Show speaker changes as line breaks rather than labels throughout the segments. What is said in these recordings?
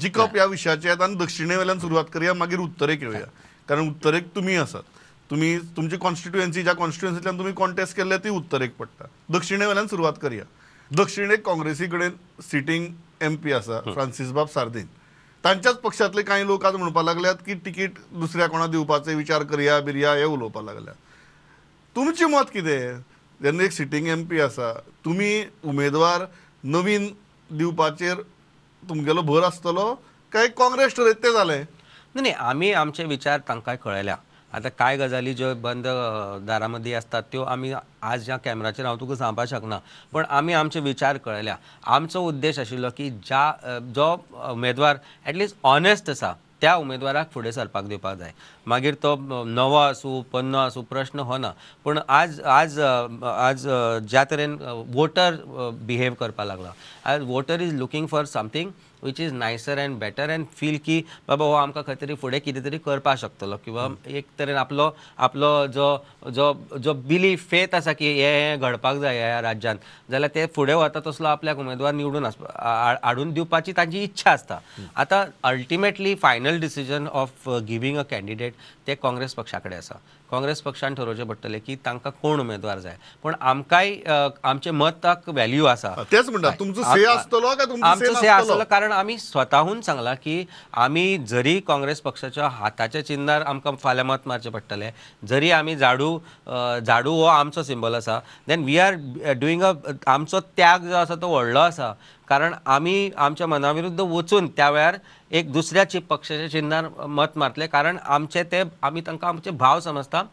जिखप ह्या विशयाचे आनी दक्षिणे वयल्यान सुरवात करया, मागीर उत्तरेक येवया, कारण उत्तरेक तुमी आसात. तुमी तुमची कॉन्स्टिट्युएन्सी, ज्या कॉन्स्टिट्युएन्सींतल्यान तुमी कॉन्टेस्ट केल्ले ती उत्तरेक पडटा. दक्षिणे वयल्यान सुरवात करया. दक्षिणेक काँग्रेसी कडेन सिटींग एमपी आसा फ्रांसीस बाब सार्दीन. तांच्याच पक्षांतले कांय लोक आज म्हणपाक लागल्यात की तिकीट दुसऱ्या कोणा दिवपाचे विचार करया बिरया हे उलोवपाक लागल्यात. तुमचें मत कितें? जेन्ना एक सिटींग एमपी आसा, तुमी उमेदवार नवीन दिवपाचेर तुमगेलो भर आसतलो काय काँग्रेस ठरयत तें जालें?
न्ही, आमी आमचे विचार तांकां कळयल्या. आतां कांय गजाली ज्यो बंद दारां मदीं आसतात त्यो आमी आज ज्या कॅमेराचेर हांव तुका सांगपाक शकना, पण आमी आमचे विचार कळयल्या. आमचो उद्देश आशिल्लो की ज्या जो उमेदवार एटलिस्ट ऑनेस्ट आसा त्या उमेदवाराक फुडें सरपाक दिवपाक जाय. मागीर तो नवो आसूं पन्नो आसूं प्रश्न हो ना, पूण आज आज आज ज्या तरेन वोटर बिहेव करपाक लागला, आज voter is looking for something which is nicer and better and feel की बाबा हो आमकां खंय तरी फुडें कितें तरी करपाक शकतलो, किंवा एक तरेन आपलो आपलो जो जो जो बिलीफ फेथ आसा की हें घडपाक जाय ह्या राज्यांत, जाल्यार ते फुडें वता तसलो आपल्याक उमेदवार निवडून हाडून दिवपाची तांची इच्छा आसता. आतां ultimately final decision of giving a candidate ते काँग्रेस पक्षा कडेन आसा. काँग्रेस पक्षान ठरोवचें पडटलें की तांकां कोण उमेदवार जाय, पूण आमकांय आमच्या मताक व्हॅल्यू आसा.
तेच म्हणटा, तुमचो से आसतलो काय
आमचो से आसतलो? कारण आमी स्वताहून सांगलां की आमी जरी काँग्रेस पक्षाच्या हाताच्या चिन्नार आमकां फाल्यां मत मारचें पडटलें, जरी आमी झाडू झाडू हो आमचो सिंबल आसा, then we are doing a आमचो त्याग जो आसा तो व्हडलो आसा, कारण आमी आमच्या मना विरुद्ध वचून त्या वेळार एक दुसऱ्या पक्षाच्या चिन्नार मत मारतले, कारण आमचे ते आमी तांकां आमचे भाव समजता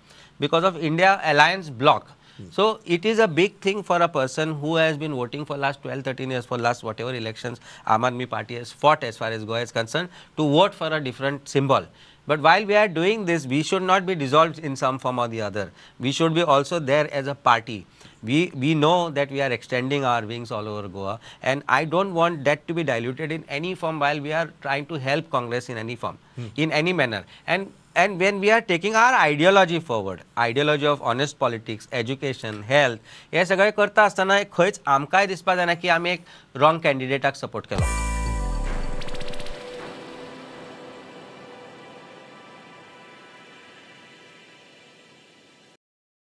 because of India alliance bloc. So it is a big thing for a person who has been voting for last 12-13 years, for last whatever elections Aam Aadmi Party has fought as far as Goa is concerned, to vote for a different symbol. But while we are doing this, we should not be dissolved in some form or the other. We should be also there as a party. We know that we are extending our wings all over Goa, and I don't want that to be diluted in any form while we are trying to help Congress in any form, in any manner. And when we are taking our ideology forward, ideology of honest politics, education, health, हे सगळें करता आसतना खंयच आमकांय दिसपा जायना की आमी एक रॉंग कॅन्डिडेटाक सपोर्ट केलो.